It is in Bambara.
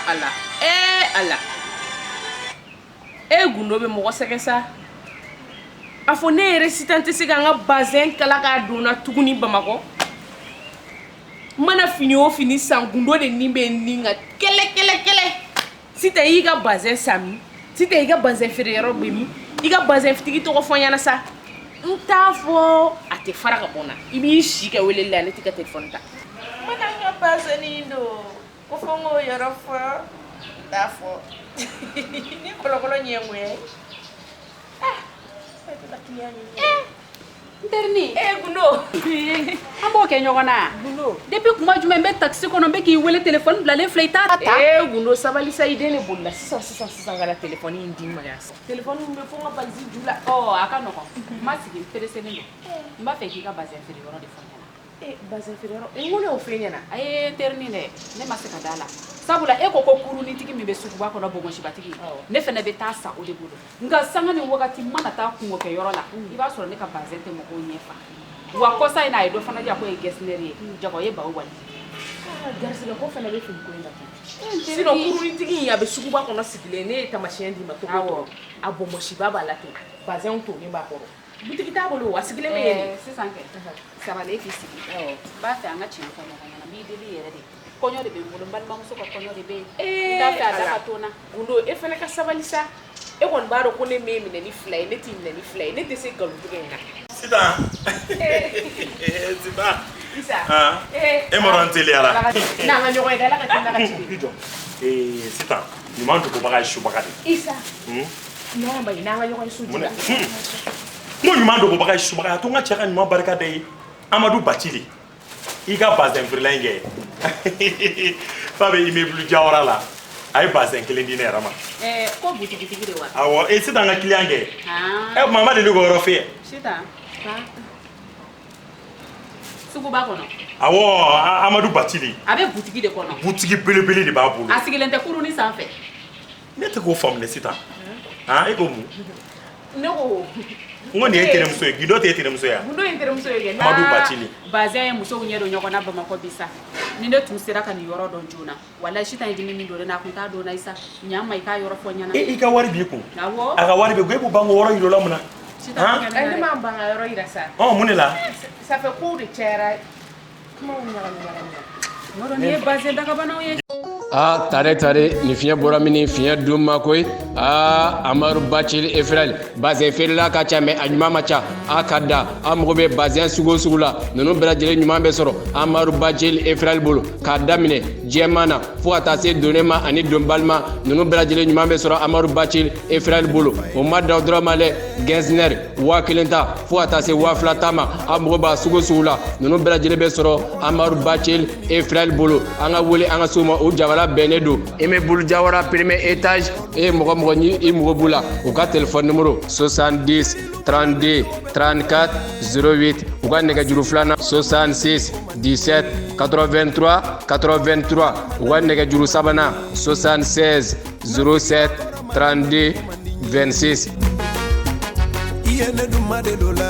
Ala, ee Ala, e gundo bɛ mɔgɔ sɛgɛn sa. A fɔ ne yɛrɛ sitan tɛ se ka n ka bazɛn kala k'a don n na tuguni Bamakɔ. N mana fini o fini san, gundo de ni bɛ n ni kan kɛlɛ kɛlɛ kɛlɛ. Sitan, i y'i ka bazɛn san min? Sitan, i ka bazɛn feere yɔrɔ bɛ min? I ka bazɛn tigi tɔgɔ fɔ n ɲɛna sa. N t'a fɔ a tɛ fara ka bɔ n na. I b'i si kɛ weleli la, ne t'i ka telefɔni ta. N mana n ka bazɛnni don ko fo n k'o yɔrɔ fɔ, n t'a fɔ ni kɔlɔkɔlɔ ɲɛ ŋuwɛ. N terinin. E gundo. An b'o kɛ ɲɔgɔn na. Gundo. Depuis kuma jumɛn n bɛ taxi kɔnɔ, n bɛ k'i wele, telefɔni bilalen filɛ, i t'a ta. Ee gundo, sabali sa. I den de bolila sisan sisan sisan ka na telefɔni in di n ma yan. Telefɔni in bɛ fo n ka valise ju la. Ɔ, a ka nɔgɔn, n ma sigi, n pereselen don. N b'a fɛ k'i ka bazɛn feere yɔrɔ de fɔ n ɲɛna. E, bazɛn feere yɔrɔ? E, n ko ne y'o f'e ɲɛna. A ye n terinin dɛ, ne ma se ka da la, sabula e ko ko kurunitigi min bɛ suguba kɔnɔ, bonbonsibatigi, ne fana bɛ taa san o de bolo. Nka sanga ni wagati n mana taa kungo kɛ yɔrɔ la, i b'a sɔrɔ ne ka bazɛn tɛ mɔgɔw ɲɛ fa wa. Kɔsa in na, a ye dɔ fana di yan k'o ye getzner ye, jago ye baw wali. Garisɛgɛ ko fana bɛ fini ko in na ten. Sinon kurunitigi in, a bɛ suguba kɔnɔ sigilen. Ne ye tamasiyɛn d'i ma cogo o cogo, a bonbonsiba b'a la ten, bazɛnw tonnen b'a kɔrɔ, butigi t'a bolo, a sigilen bɛ yen de. Sisan kɛ, sabali, e k'i sigi. N b'a fɛ an ka tiɲɛ fɔ ɲɔgɔn ɲɛna. N b'i deli yɛrɛ de, kɔɲɔ de bɛ n bolo, n balimamuso ka kɔɲɔ de bɛ yen, n t'a fɛ a da ka to n na. Gundo, e fana ka sabali sa. E kɔni b'a dɔn ko ne m'e minɛ ni fila ye, ne t'i minɛ ni fila ye, ne tɛ se nkalontigɛ in na. Sitan, Sitan. Isa. Ah. E ma dɔn n teliyara. N'an ka ɲɔgɔn ye dɛ, Ala ka teli ka ci. I jɔ. Ee Sitan, ɲuman dogobaga ye subaga de ye. Isa. N'an ba ye, n'an ka ɲɔgɔn ye su Mun ji la. N ko ɲuman dogobaga ye subaga ye. A to n ka cɛ ka ɲuman barika da ye. Amadu Bacili, i ka bazɛn feerela in kɛ fa bɛ immeuble Jawara la, a ye bazɛn kelen di ne yɛrɛ ma. Ko butigitigi de wa? Awɔ. E sisan, ka client kɛ ɛ, maa ma deli k'o yɔrɔ f'i ye. Sitan, suguba kɔnɔ? Awɔ, Amadu Bacili. A bɛ butigi de kɔnɔ? Butigi belebele de b'a bolo. A sigilen tɛ kurunin sanfɛ? Ne tɛ k'o faamu dɛ sisan. Han, e ko mun? Ne ko. N ko nin ye terimuso ye, Gindo tɛ e terimuso ye wa? Gundo ye n terimuso ye kɛ. Amadu Bacili. Bazɛn ye musow ɲɛ don ɲɔgɔn na Bamakɔ bi sa. Ni ne tun sera ka nin yɔrɔ dɔn joona, walayi, sitan ye dimi min don ne na, a kun t'a dɔn na. Isa, ɲa n ma, i k'a yɔrɔ fɔ n ɲɛna. E, i ka wari b'i kun? Awɔ. A ka wari b'i kun, e b'o ban k'o yɔrɔ yir'o la mun na? Sitan. Han? Ne m'an ban ka yɔrɔ yira sa. Ɔ, mun de la? Ça fait kow de cayara, kumaw ɲagami ɲagami na. Yɔrɔ nin ye bazɛn dagabanaw ye. A tare tare, ni fiɲɛ bɔra min, fiɲɛ dun ma koyi. Aa, Amadu Bacili et frères, bazɛn feerela ka ca, mais a ɲuman ma ca. A ka da, an mago bɛ bazɛn sugu o sugu la, ninnu bɛɛ lajɛlen ɲuman bɛ sɔrɔ Amadu Bacili et frères bolo, k'a daminɛ jɛman na fo ka taa se donnen ma ani donbalima. Ninnu bɛɛ lajɛlen ɲuman bɛ sɔrɔ Amadu Bacili et frères bolo. O ma dan o dɔrɔn ma dɛ, getzner 1000 ta fo ka taa se 2000 ta ma, an mago b'a sugu o sugu la, ninnu bɛɛ lajɛlen bɛ sɔrɔ Amadu Bacili et frères bolo. An ka wele, an ka s'u ma, o jabala bɛnnen don immeuble Jawara, premier étage. E ye mɔgɔ mɔgɔ ni i mago b'u la, u ka téléphone numéro 70 32 34 08, u ka nɛgɛjuru filanan 66 17 83 83, u ka nɛgɛjuru sabanan 76 07 32 26. I ye ne dun ma de do la.